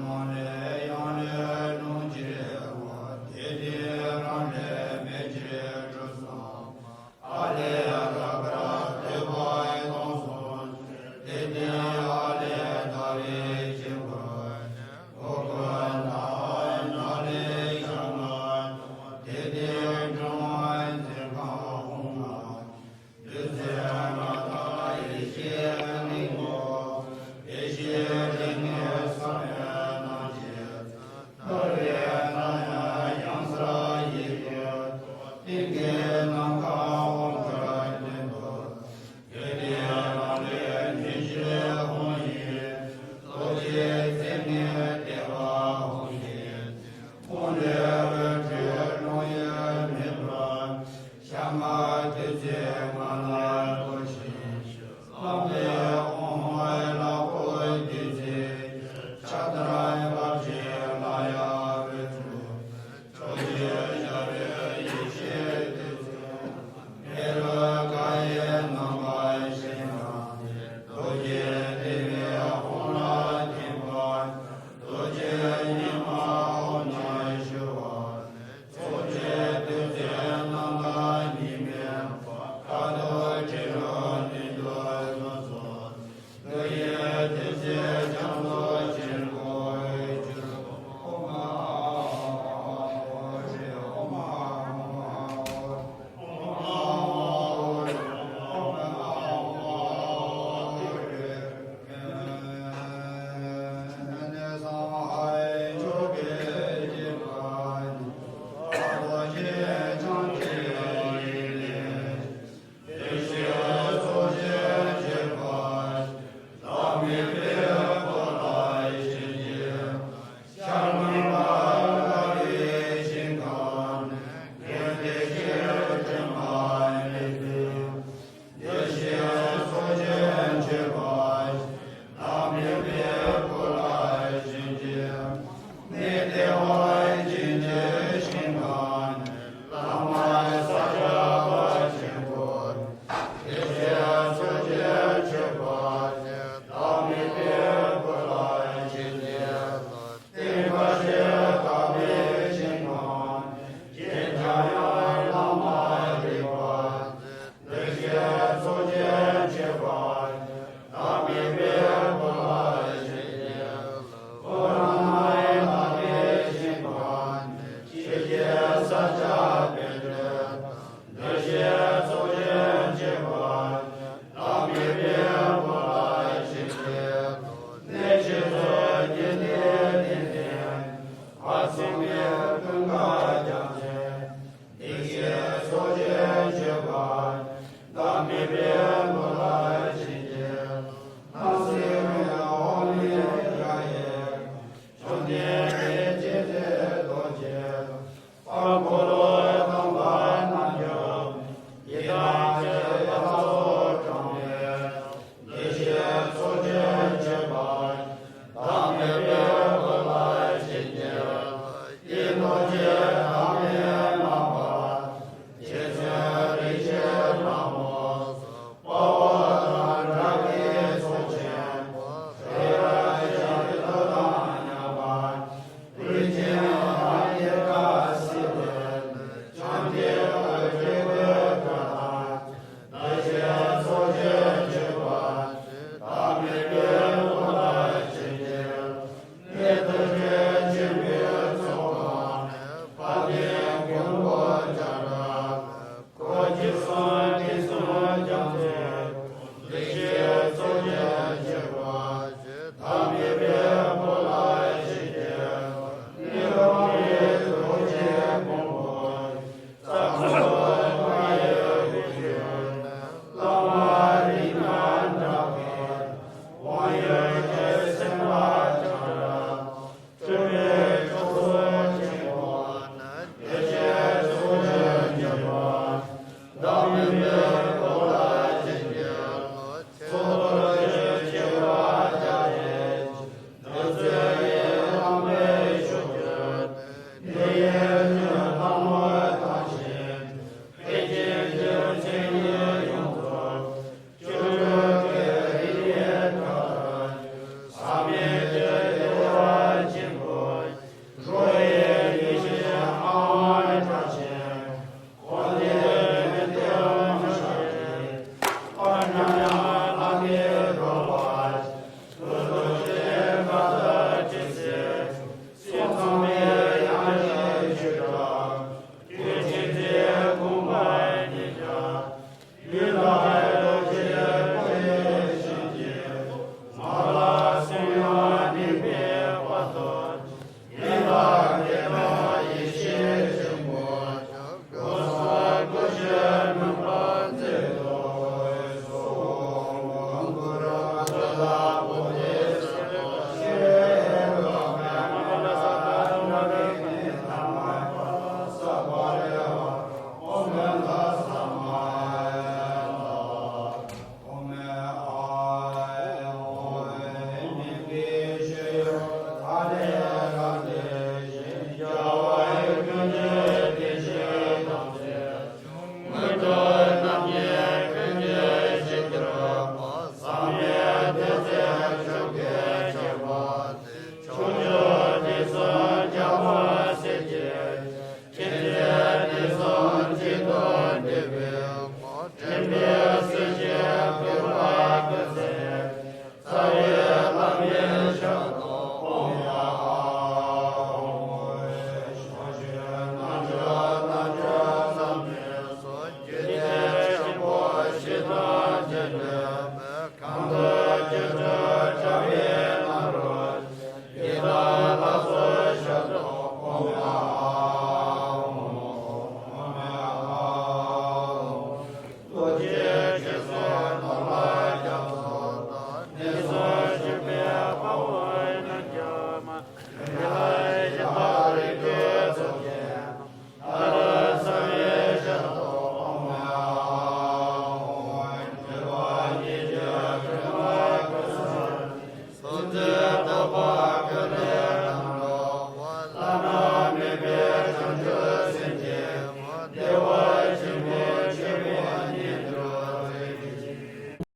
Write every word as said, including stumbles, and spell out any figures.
ནང་ལས་ཡང་ལས་ལོངས་སྤྱོད་པ། དེ་དུས་རང་ལས་མེད་ཅེས་གྲུབ་སོང་། ཨ་ལས་རབ་དཀར་ཐོད་པའི་དྭངས་སོགས། དེ་དུས་ཨ་ལས་ཟླ་བའི་དཀྱིལ་འཁོར། འོད་ཀུན་ལྡང་ནང་ལས་ཞལ་སྔ་དང་། དེ་དུས་འབྲིང་བའི་མཛོད་ཁང་དབུ་མ། བདུད་རྩི་ལྔ་དང་ཡེ་ཤེས་གླིང་པོ། ཡེ་ཤེས་གླིང་གི་ས་བོན་རྣམས་ཀྱིས། ཐར་པའི་གནས་ཡང་ཡང་སར་བཞད་དེ། གླིང་གི་ནམ་མཁའ་འོད་དཀར་ལྡན་པ། དེ་དུས་ནང་ལས་ཉི་ཤུ་འོད་ཡི། རྡོ་རྗེ་རྩེ་ལྔའི་ལྟེ་བ་འོད་ཀྱི། ཁོང་ལས་འོད་འཕྲོས་ཀློང་ཡོད་མེད་པར། ཞལ་སྔ་བདུད་རྩི་ལྔ་ལ་བསྐོར་ཞིང་། བླ་མའི་དབང་ལྷ་སྐུ་བདུད་རྩིའི། ཕྱག་དར་འབབ་ཅིང་ལ་ཡང་འོད་འཕྲོས། ཕྱོགས་བཅུའི་ཞབས་པད་ཡེ་ཤེས་བདུད་རྩི། མེ་རོ་དཀར་ཡི་རྣམ་པར་བཞད་ལ། རྡོ་རྗེ་ལྟེ་བའི་དབང་ལ་བརྟེན་པ།